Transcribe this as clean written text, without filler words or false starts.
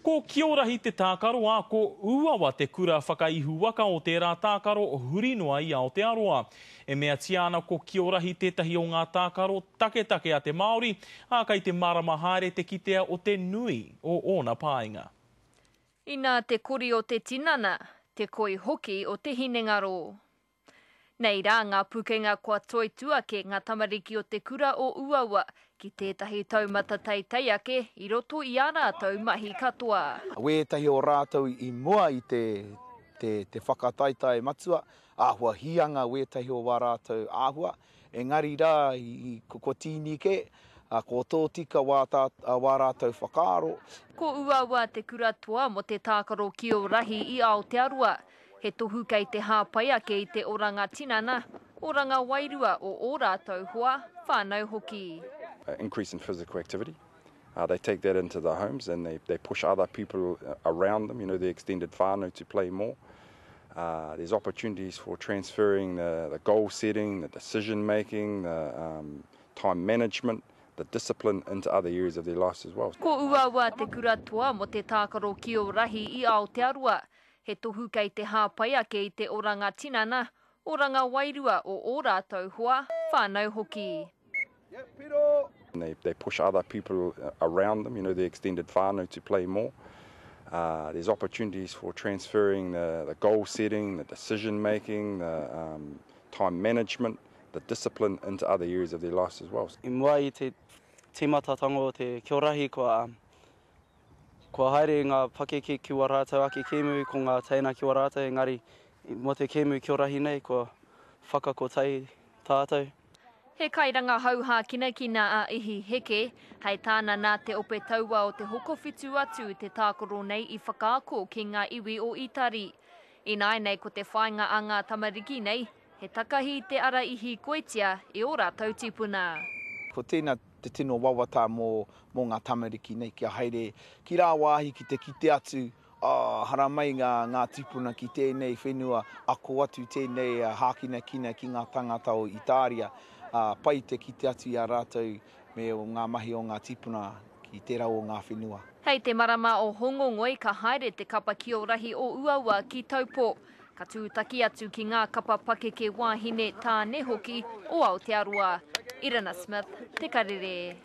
Ko Kiorahi te tākaro, ā, ko Uawa te kura whakaihu waka o tērā tākaro huri noa i Aotearoa. E meatia ana ko Kiorahi tētahi o ngā tākaro taketake a te Māori, ā, kei te mārama haere te kitea o te nui o ōna pāinga. Inā te kori o te tinana, te koi hoki o te hinengaro. Nei rā ngā pukenga kua toitū ake ngā tamariki o te kura o Uaua ki tētahi taumata teitei ake i roto i ā rātou mahi katoa. Wētahi o rātou i mua i te te whakataetae matua, āhua hīanga wētahi o wā rātou āhua, engari rā kua tīni kē, kua tōtika wā wā rātou whakaaro. Ko Uaua te kura toa mō te tākaro kio rahi i Aotearoa. He tohu kei te hāpai ake i te oranga tinana, oranga wairua o ō rātou hoa, whānau hoki. Increase in physical activity. They take that into their homes and they, they push other people around them, you know, the extended whānau to play more. Uh, there's opportunities for transferring the, the goal setting, the decision making, the um, time management, the discipline into other areas of their lives as well. Ko Uaua te kura toa mō te tākaro kio rahi i Aotearoa. He tohu kei te hāpai ake i te oranga tinana, oranga wairua o ō rātou hoa, whānau hoki. They, they push other people around them, you know, the extended whānau to play more. Uh, there's opportunities for transferring the, the goal setting, the decision making, the um, time management, the discipline into other areas of their lives as well. I mua i te tīmatatanga o te Kia Rahi kua Kua haere ngā pakeke ki wā rātou ake kēmu, ko ngā teina ki wā rātou, engari mō te kēmu kia rahi nei, kua whakakotahi tātou. He kairangahau hākinakina a Ihi Heke, hei tāna nā te ope taua o te Hokowhitu Atu te tākaro nei i whakaako ki ngā iwi o Itari. Ināianei ko te whāinga a ngā tamariki nei, he takahi i te ara i hīkoitia e ō rātou tīpuna. Ko tēnā te tino wawata mō, mō ngā tamariki nei kia haere ki rāwāhi ki te kite atu, ā, haramai ngā, ngā tīpuna ki tēnei whenua, ako atu tēnei hākinakina ki ngā tangata o Itāria, ā, pai te kite atu i a rātou me ngā mahi o ngā tīpuna ki tērā o ngā whenua. Hei te marama o Hōngongoi ka haere te kapa kiorahi o Uaua ki Taupō. Ka tūtaki atu ki ngā kapa pakeke wāhine, tāne hoki o Aotearoa. Irina Smith, Te Karere.